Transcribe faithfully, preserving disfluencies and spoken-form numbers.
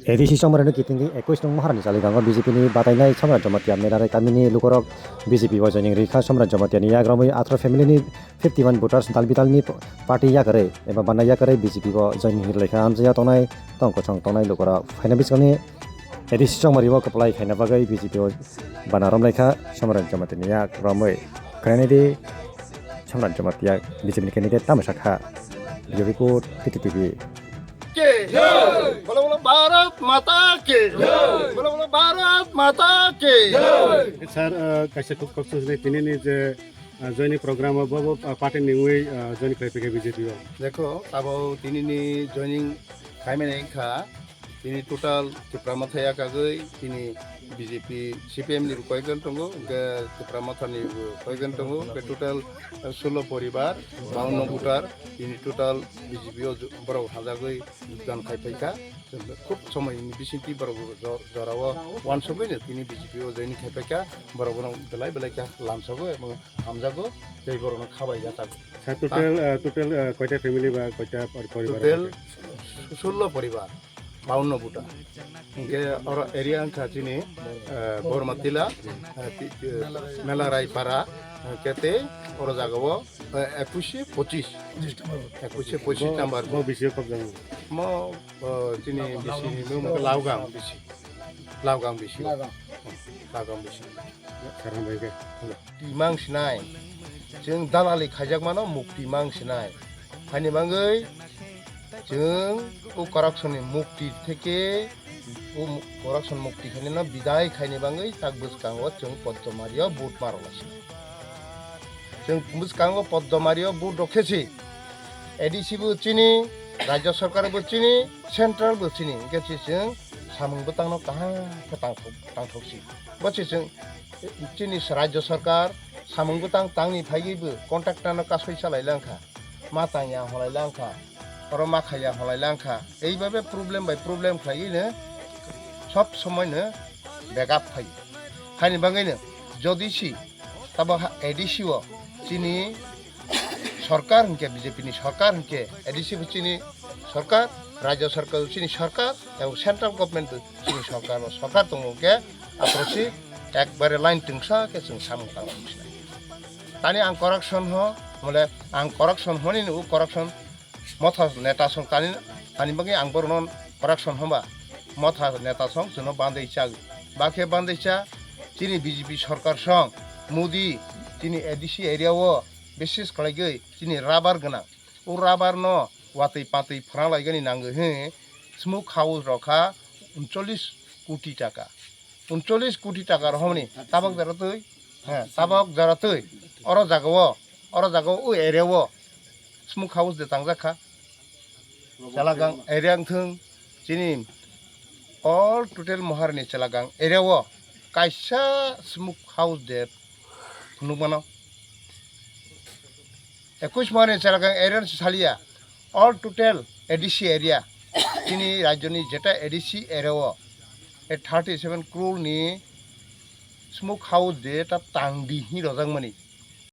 A D C Chongmarino kitingwi ekwis nung Maharani Chaligango B J P ni batainai Somraj Jamatia Melarai kamini lukurok B J P o joining rikha. Somraj Jamatia ni yagromwi athro family ni fifty one voters dal bidal ni party yakarwi eba bana yakarwi B J P o joining rikha. Amjaya tongnai tong kosong tongnai lukurok phaina bwskango ni A D C Chongmari o kwplai khaina bagwi B J P o bana romlaikha. Somraj Jamatia ni yagromwi khainani di Somraj Jamatia B J P ni candidate tamo sakha. Bureau report, T T T V. के बोलो बोलो भारत माता के बोलो बोलो भारत माता के। Sir, uh, kaisa kok kok sujle tini ni je, uh, joining program o bo bo, uh, party ningwi, uh, join khlai phaikha B J P o. Dekho, abo tini ni joining khaimani wngkha, tini total Tipra Motha yakagwi tini B J P, C P M ni bo koyekjon tongo, hwnkhe Tipra Motha ni bo koyekjon tongo, hwnkhe total, uh, sullo poribar, baunno voter, tini total B J P o borok hajagwi join khai phaikha. Khub somoi ni bisingtwi borok jo-, jorao uansugwi no tini B J P o join khai phaikha. Borok bono belai belai khe lamsago ebong hamjago, tei borokno khabai yachago. Sir, total, uh, total, uh, koita family ba koita por-, poribar Total sullo poribar, baunno voter. Hwnkhe oro area wngkha chini, uh, Bormatila, uh, ti-, uh, Melarai Para, uh, kete oro jagao, uh, ekwis pochis. Ekwis pochis number. Bo bisi kok jang. Mo, uh, chini bisi ni mung Laogang bisi. Laogang bisi. Laogang. Laogang bisi. Sarang bai ke. Mukti mang sinai. Chwng dalali khaijak mano mukti mang sinai. Hani bangwi chwng o corruption ni mukti theke o mu-, corruption mukti khainino bidai khaini bangwi tak bwskango chwng Poddomario vote marwlai sinai. Chwng bwskango Poddomario vote rokhe si A D C bo chini, Rajya Sarkar bo chini, Central bo chini, hwnkhe si chwng samung bwtangno kaham khe tangthok, tangthok si. Bo si chwng chini Rajya Sarkar samung bwtang tangni phaiwi bo contractor no kasoi salai langkha, ma tangya holai langkha, oro ma khaiya holai langkha. Eibabe problem bai problem khlaiwi no sob somoi no begap phai. Haini bagwi no jodi si tabo ha A D C o chini Sorkar hwnkhe B J P ni sorkar hwnkhe A D C bo chini sorkar, Rajya Sarkar bo chini sorkar, ebo Central Government bo chini sorkar, o sorkar tongo hwnkhe aphuru si ekbare line twngsa khe chwng samung tangma sinai. Tani ang corruption ho, mole ang corruption honi no, o corruption motha neta song tani, tani bagwi ang borokno corruption homa motha neta song chwngno bandai chak. Bakhe bandai cha chini B J P sorkar song Modi chini A D C area o bises khlaigwi chini rubber gwnang. O rubber no watwi patwi phrang laigani nangwi hwn smoke house rok kha uncholish koti taka. Uncholish koti taka rohorni tabok jora twi, he, tabok jora twi oro jaga o, oro jaga o, o area o smoke house de tangjak kha. Chalagang area wngthung chini all total Maharani Chalagang area o kaisa smoke house de nukmano. Ekwis Maharani Chalagang area ni saliya, all total A D C area, chini rajyoni jeta A D C area o, e thirty seven crore ni smoke house de ta tangdi hi rojakmani.